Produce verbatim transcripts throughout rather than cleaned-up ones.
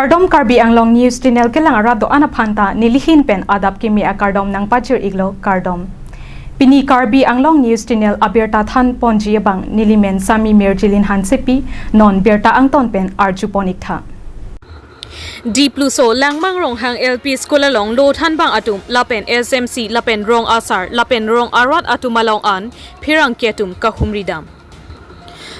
Kardom, Karbi Anglong News Channel kelang arat do-an aphan ta nelihin pen adap kimi akardom nangpachir-iklo, kardom. Pini Karbi Anglong News Channel abirta than ponji abang nelimen Sami Mirjilin Hansepi, non birta angton pen arju pon-iktha. Dipluso Langmang Ronghang L P School along lo thanbang atum lapen S M C lapen rong asar lapen rong arat atum along an pherangke atum kahumri dam.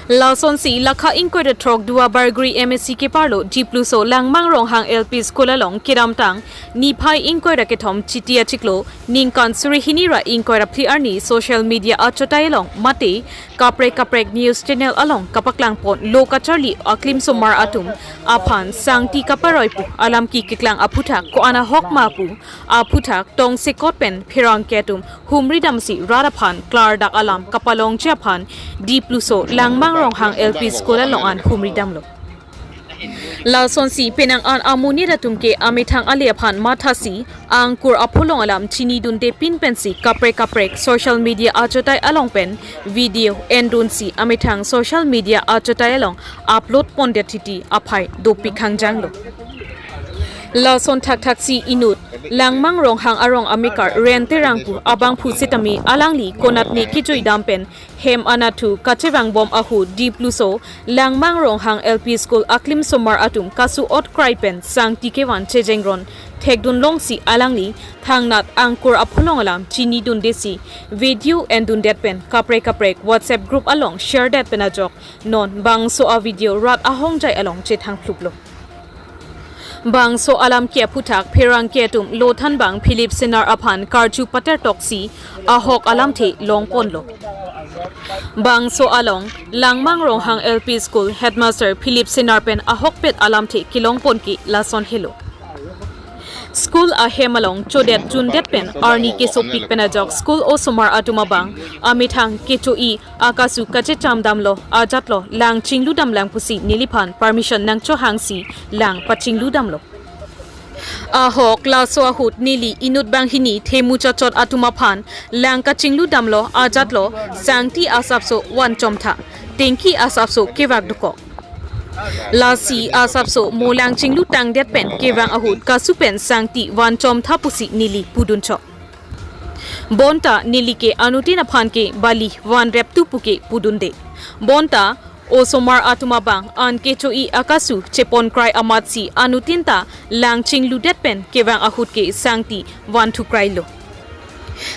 Lasonsi lakha ingkoi ra throk Duar Bagori M A C keparlo Dipluso Langmang Ronghang L P School along kedamtang niphai ingkoi ra kethom Chiti achiklo ningkan suri hini ra ingkoi ra phli arni social media achotai along mate kaprek kaprek news channel along kapaklang pon lo kacharli aklimsomar atum aphan sangti kaparoi pu alam keklang aphuthak ko-an ahok ma pu aphuthak tongsekot pen pherangke atum humri damsi rat aphan klardak alam kapalongji aphan Dipluso Langmang Ronghang L P School along an humri damlo. Lasonsi penang an amonit atum ke amethang ale aphan mathasi angkur apholong alam chinidunde pin pensi kaprek kaprek social media achotai along pen video endunsi amethang social media achotai along upload pondet titi aphai dopik hangjanglo. Lason thakthaksi inut Langmang Ronghang arong amekar Rente Rangpu abangphu setame alangli konatne kejui dam pen hem anatthu kachevangbom ahut Dipluso Langmang Ronghang L P School aklimsomar atum kasu-ot krai pen sangti kevan chejengron thekdun longsi alangli thangnat angkur apholong alam chinidundesi video endundet pen kaprek kaprek WhatsApp group along share det pen ajok non bangso a video rat ahongjai along chethang phluplo. Bangso alam ke aphuthak pherangke atum lo thanbang Philip Senar aphan karju pater toksi ahok alamthe long ponlo. Bangso along Langmang Ronghang L P School Headmaster Philip Senar pen ahokpet alamthe kelong pon ke lason helo. School ahem along chodet jundet pen arni kesopik pen ajok school osomar atum abang amethang kecho-i akasu kachecham damlo ajatlo lang chinglu damlang pusi neliphan permission nangchohangsi lang pachinglu damlo. Ahok laso ahut neli inut banghini themu chotchot atum aphan lang kachinglu damlo ajatlo sangti asapso van chomtha, tengki asapso kevak dokok. Lasi asapso mo lang chinglu tangdet pen kevang ahut kasu pen sangti van chomtha pusi neli pudunchok. Bonta neli ke anuttin aphan ke bali van rep tu puke pudunde. Bonta osomar atum abang an kecho-i akasu chepon krai amatsi anuttin ta lang chingludet pen kevang ahut ke sangti van thu krailo.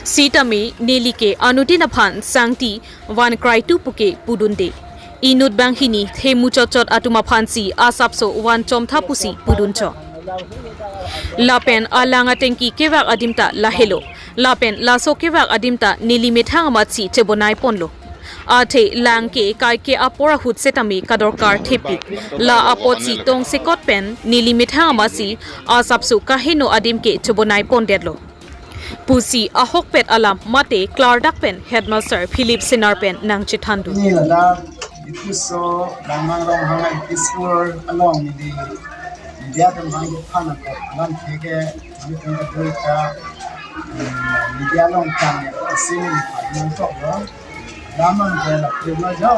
Sitame neli ke anuttin aphan sangti van krai tu puke pudunde. Inut banghini themu chotchot atum aphansi asapso van chomtha pusi pudunchok. Lapen alang atengki kevak adim ta lahelo. Lapen laso kevak adim ta neli methang amatsi chebonai ponlo. Athe lang ke kaike apor ahut setame kadorkar thepik. La apotsi tongsekot pen neli methang amatsi asapso kaheno adim ke chebonai pondetlo pusi ahokpet alam mate klardak pen Headmaster Philip Senar pen nangchethandun. Ni ladak Dipluso Langmang Ronghang L P School along neli media atum aphan dophan apot alamthe ke nelitum kadokave, eh, media along tang ya sini nangtoklo. Langmang ke la prima jo.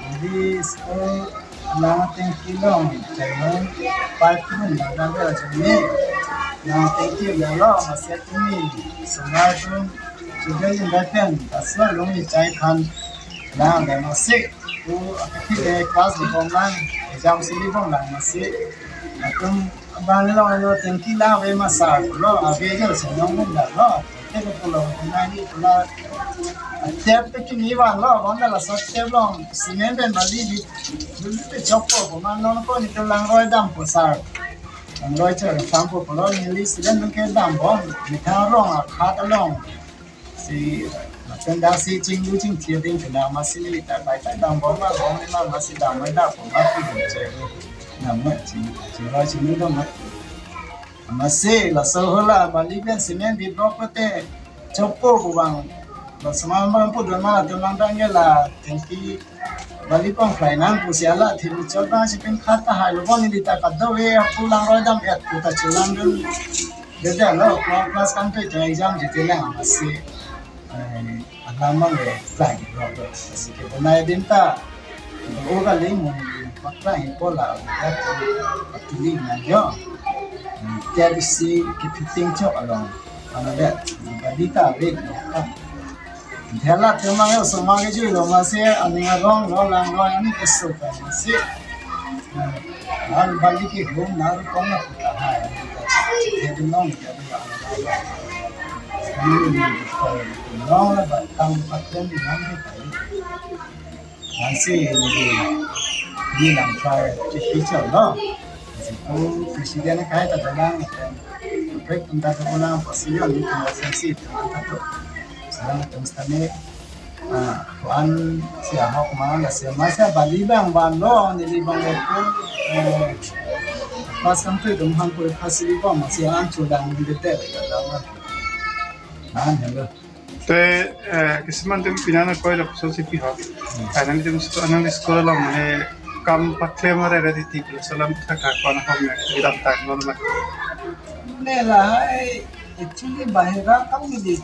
Neli school lang tengki along chai nang, pipe pun lang tanggal chai ni. Lang tengki along aset ni semar pun sudah yang datang asal long ni chai khan lang dan masih tu akhi de class ni bom lang, exam sini bom lang masih. Atum abang long lo tengki lang ave masar lo ave jo senong mun lo. Tengki pulo nani pula tep te kini van lo, van la sa tep long cement pen bali di, bali te chokpo ko man non ko ni to langroi dampo sar. Langroi char sampo ko lo neli cement pen ke dampo, methang arong akhat along. Si, pen dak si chinglu chingthi ding pen dak masi neli ta pai ta dampo ma, bom ni ma masi dampo dampo ma pu dun che. Dampo ching, chingroi chinglu dampo. Masi laso ahut la bali pen cement bi block pute chokpo pu bang. Laso ma bang pu dun ma dun ma bang la tengki bali pong khlai nang pusi ala thil chot bang si pen khat ta hai lo bang neli ta kadokave pu langroi dam et pu ta chelang dun. Dede lo class kan te exam ji te lang masi. Eh, alam mang le flag lo lo. Masi kebonai adim ta. O kali mun Paklang hi pola, that, patulik nangjo. Kali si kepiting chok along. Ano that, bali ta ave. Hela temang yo, osomar kejuilo masi, aning arong lo, lang lo, ani keso ka masi. Nar bali kehum, nar kong na puta hai. Hedi nong, hedi nong. Nong la ba, kam paklem di nang di. Ansi neli, neli lang try chichi chon lo. Ansi ko president kai ta dalang, break tum ta dalang, position ni tum sensi tum ta tu. Sekarang tum stane, ah, wan si ahok ma, la si ma si bali bang ban lo, neli bang lo pun, eh, pas kam tu tum han pur pas si ko ma si an chu dang di te ta dalang. An hello. Te, eh, kisiman atum pini an akoi lapuson si pi ho. Hmm. Kanan atum sto-, anang school along mane kam paklem are ready ti, salam thak thak kon hom ne, kedamtang non ma. Ne lahai, actually, bahira kam ni di,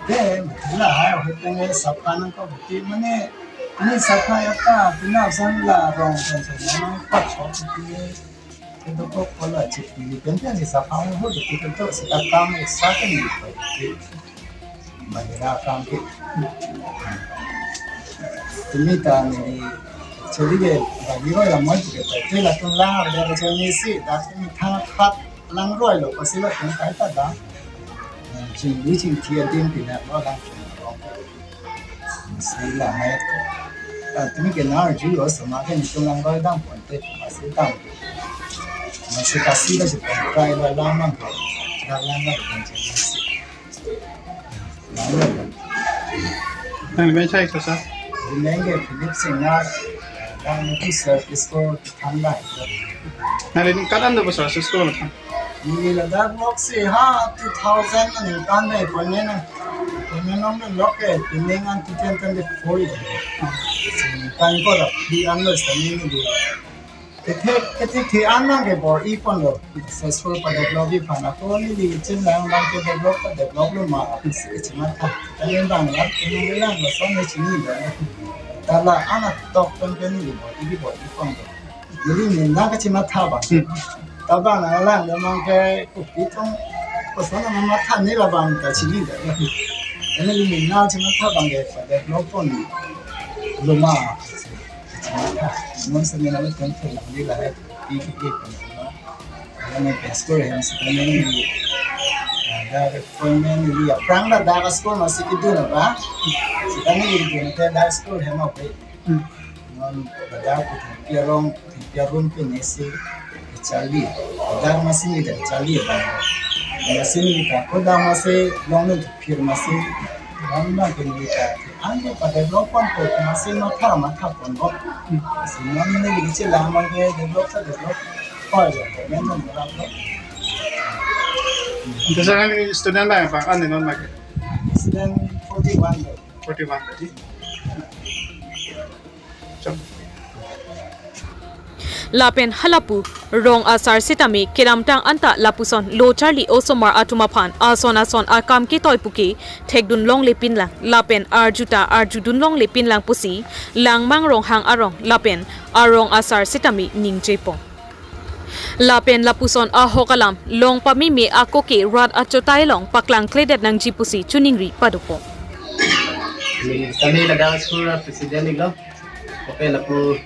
te, lahai, hoiteng sapha nangkok ti, mane, ni sapha ya ta, pina san la rong san san, mane, pa chok ti. Kedokok kola chip ni pen pen si sapha ho di, kita tu sita kam extra kan di pa. Bahira kam ke. Tumi ta ni, actually ke bagi roi la moi ke pa. Te latum lang ada macam ni si, dak ni thang phat lang roi lo, pasi latum kai ta da. Ching ni ching tia din pina lo lang. Masi lahai. Ah, tumi ke nar ju lo, osomar ke nitum lang roi dam pon te, masi dam. Masi kasi la si pon try la lang man ko. La lang man ko, masi. Lang man ko. Nang men chai ko sa? Nang ke Philip Singnar, lang ni sir, isko Thanlai. Nangli ningkan an do boso school than? Neli ladak lok si ha two thousand ningkan dei appointment na. Appointment nong dei lok ke pining an two thousand twenty-four. Ningkan ko la pi an lo sa neli. Kethe, kethe, the an nang ke bor-i pon lo. Successful pa develop-i aphan ako neli chin lang lang ke develop pa develop lo ma. Chin matha. Tangin bang la, tangin lang lo sa neli chini lo. Ta la an atok pen pen neli bor-i, bor-i pon lo. Neli ningkan kachimatha abang. Hmm. Tabang nanglang damang ke kopi tong, koson nangmatha neli labang ta chini da. Neli ningkan chimatha abang ke pa develop pon lo ma. Chimatha. Non se neli tong tong neli lahai pi pi pi pon lo. Neli best ko hem sita neli. Ada appointment neli aphrang la dak school masi kedun ba. Sita neli kedun te dak school hem apa. Hmm. Non pada aku thengpi arong, thengpi arum pen isi kacharli. Dak masi neli kacharli abang. Masi neli ka ko dak masi longle phir masi. Non bang ke neli ka an ke pa develop pon ko masi matha matha pon ko. Masi non neli kechilang abang ke develop ta develop. Hoi lo, men non develop lo. Ante sa nangli student lang bang, an non ma ke? Student forty-one lo. Forty-one tadi. Lapen halapu rong asar sitame kedamtang anta lapuson lo charli osomar atum aphan ason ason akam ketoi puke thekdun longle pinlang, lapen arjuta arjudun longle pinlang pusi Langmang Ronghang arong lapen arong asar sitame ningje pon. Lapen lapuson ahok alam long pameme ako ke rat achotai along paklangkledet nangji pusi choningri pado pon. Kami ladak school president ni lo. Oke, lapu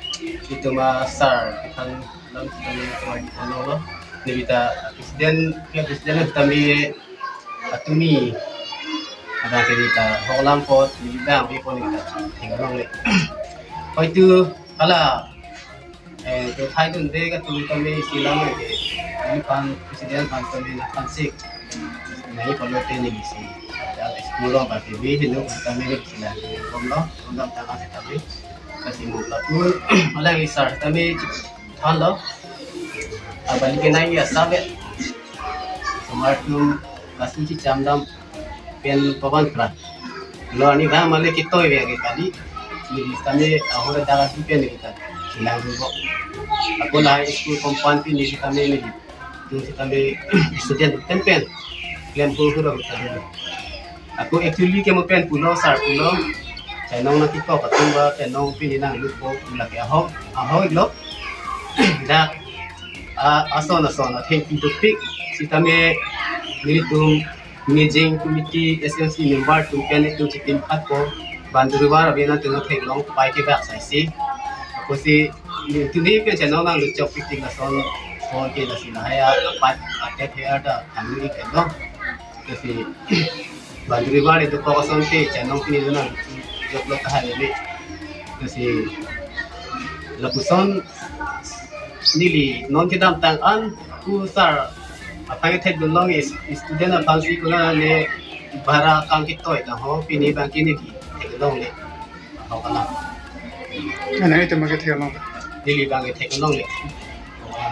itum asar kethang alam kami kami lo. Neli ta president, ke president kami atumi ada kami ta ahok alam apot neli bang pi pon neli ta thek longle. Hoitu hala, eh, to thai dun de ka tu kami silang ke, neli aphan president aphan kami na aphan sik. Neli aphan lo te neli si. Ya, school lo ba ke wi hinu kami neli silang ke kom lo, kom dam tang ase kami. Kasi mo lapu, ala neli sar kami than lo. Abang ke nai ya sabe. Osomar atum kasi chicham dam pen pavan pra. Lo ani bang male kitoi ve ke kali. Neli kami ahora daga si pen neli ta. Silang rubo. Ako lahai school compound pen neli kami neli. Tu si kami student pen pen. Klem ko hura ko tadi. Ako actually ke mo pen pulo sar pulo. Chainong nangkikok atum ba chainong pini nanglut po pu lake ahok, ahok lo. Dak, ah, ason ason athengpi dopik sitame nelitum managing committee S M C member atum pen itum chitim khat ko banduri war abina tum theklong pai ke bak sai si. Ako si nelitum ni pen channel nang luchok pitik lason son ke lasi lahaya apat atet her da kami ke long. Lasi banduri war itu ko ason ke channel pini nang jok lo tahan ini. Lasi lapuson neli non kedamtang an ku sar aphan theklong is student aphan si konane bhara akam ketoi ta ho pini bang ke neli theklongle. Ho kana. Ana itu ma ke theklong. Neli bang ke theklongle.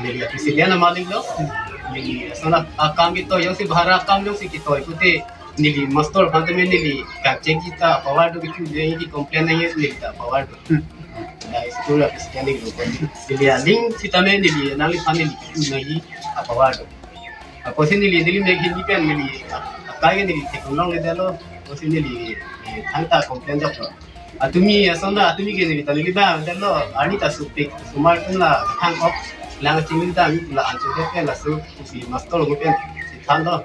Neli student ama ding lo. Neli sana akam ketoi jongsi bhara akam jongsi ketoi pute neli master aphan tame neli kachek kita power do kitu neli complain nang neli ta power do. Hmm. Ya, school office ka neli lo. Neli aling sitame neli nangliphan neli kitu neli a power do. Ako si neli neli mek Hindi pen neli akai neli theklongle dalo. Ako si neli eh, thangta complain jok lo. Atumi asonda atumi ke neli ta neli ba dalo. Arni ta supik sumar tum la thang ok lang chingin ta mi la anchot pen laso si master lo pen si than lo.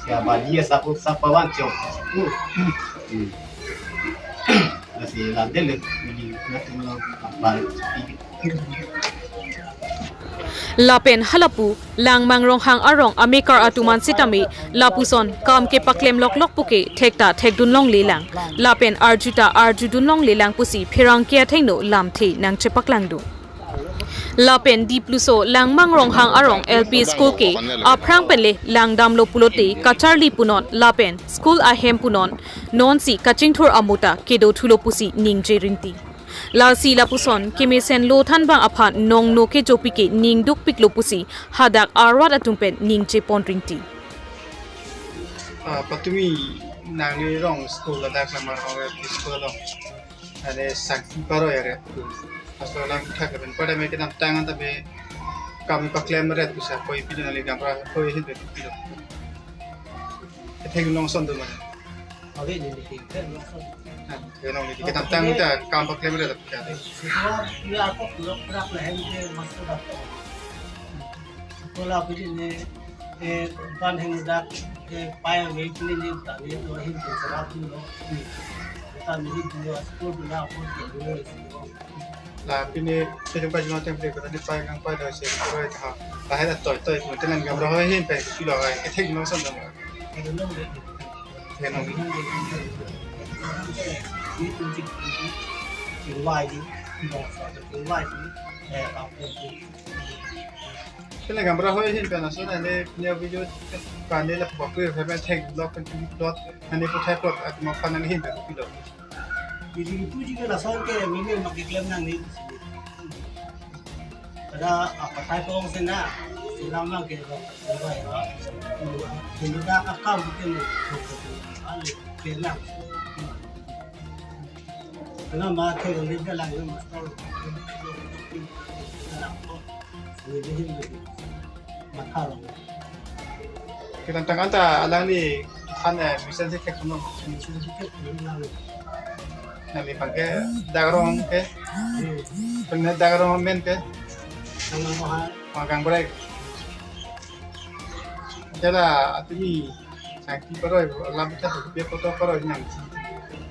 Siya bali ya sapu sapawan chong. Hmm. Hmm. Nasi landel le, neli natum lo apal. Lapen halapu Langmang Ronghang arong amekar atum an sitame lapuson kam kepaklem loklok puke thekta thekdun longlelang. Lapen arjuta arjudun longlelang pusi pherangke athengno lamthe nangchepaklangdun. Lapen Dipluso Langmang Ronghang arong L P school ke aphrang penle langdamlo pulote kacharli punon lapen school ahem punon nonsi kachingthur amota kedo thulo pusi ningje rinti. Lasi lapuson kemesen lo thanbang aphan nongno kejopi ke ning dukpiklo pusi hadak arwat atum pen ningje pon rinti. Ah, patumi nangli rong school ladak lamar hore school along. Are sangti paro ya re. Asal lang thak ben pada me kedamtang an tabe kami paklem ret bisa koi pidun ali gamra koi hin be pidun. Kethek nong son do ma. Ave ni ni kethek nong son. Nah, ke nong ni kedamtang ta kam paklem ret ta. Siswa dia apa pura pura lahen ke masuk dah. Sekolah apa ni eh ban heng dak eh paya me ni ni ta ni to hin ke serap ni lo. Ta ni dia school bela apa ke dulu. La pini sejong pajima temple ko tadi pai kang pai da se ko roi tha. La hela toi toi ko tenan gamra hoi hin pe kilo ai kethek nong son dong. Kethek nong. Kene gamra hoi hin pe na so na ne ne video ka ne la pokok ko pe thek blog kan tu blog na ne ko thek blog at ma fan ne hin pe kilo. Ijin puji ke lason ke mimi makiklem nang ni. Kada apa tai pong sena, silang mang ke ba, ba ya. Sini da akam ke ni, ali ke lang. Kana ma ke ni ke lang ni master. Ni ni ni. Matha lo. Kedamtang an ta alangli han eh mission si thek kono. Mission si thek kono lang. Nangli pakai dagrong ke. Hmm. Pernah dagrong men ke. Sama mahal. Magang break. Jala atumi sangti paroi lam ta dia foto paroi nang.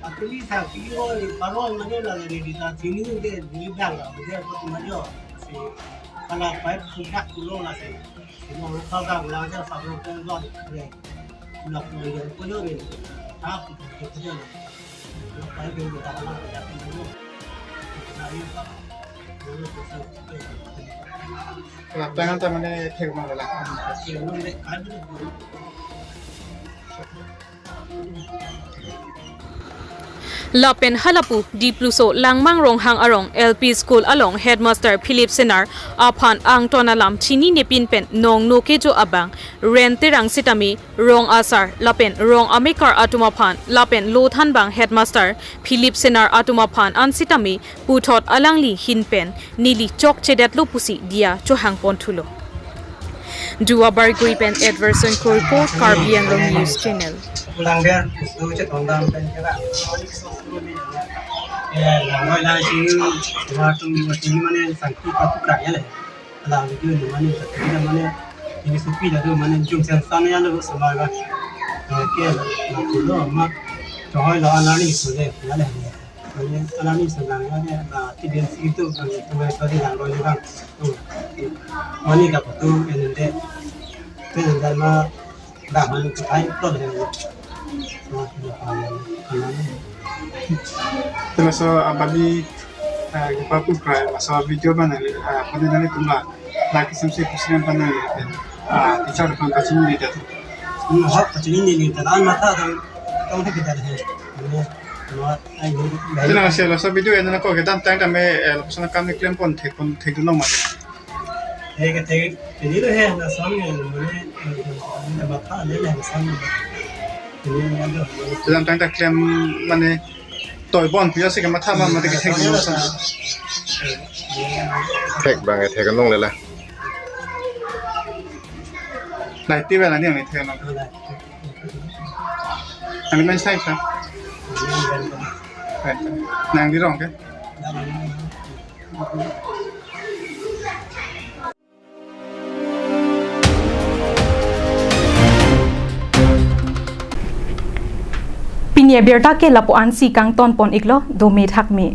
Atumi sangti paroi mana la ni kita sini ke di bang dia foto majo. Si kalau pai sudah kulo nasi. Semua lupa kan belajar sama kan lo deh. Nak belajar punya ni. Tapi kita punya. Kalau pai dia tak nak belajar dulu. Kita ini tak. Dulu kita. Kalau pengen teman ni thek mana lah. Yang mana kan dulu. Lapen halapu Dipluso Langmang Ronghang arong L P School along Headmaster Philip Senar aphan angton alam chinine pin pen nongno kejo abang Ren Terang sitame rong asar lapen rong amekar atum aphan lapen lo thanbang Headmaster Philip Senar atum aphan an sitame puthot alangli hin pen neli chokchedetlo pusi diya chohang pon thulo. Duar Bagori pen Edverson Korpo, Karbi Anglong News Channel. Langder, itu cek tondam pen kira. Eh, langoi lang sini, dua tum dua sini mana sangti papu krak ya le. Ala video ni mane, kita mane, ini supi dah tu mane jung sen san ya lo sama lah. Oke, nak tu lo mak, cahoi lo anak ni sudah, ya lah. Mane anak ni sudah ya, na T B M C itu kan, tu mai tadi dah lo juga. Tu, mane dah tu, ini deh, tu dah ma, dah mane tu hai tu deh. Laso abani, eh, kepapu krai, laso video abani, eh, abani nanglitum la, la kisam si president abani, eh, teacher aphan kachini ni jat. Hmm, ha, kachini ni ni, dan an matha dan, tong the kita deh. Ini, no, ai ni. Tina si laso video ena ko kedam tang tame, eh, laso kam ni klem pon thek pon thekdun long ma. He ke thek, ini lo he, na sam ni, mane, eh, na matha le le na sam ni. Ini ni ando. Kedam tang ta klem mane toibon puya si kematha ma mate kethek ni sam. Thek bang, eh, thek long le la. Lai ti bela ni ang ni thek long. Ani men sai sa. Nang di rong ke? Pini abirta ke lapu-an si kangton pon iklo, dome thakme.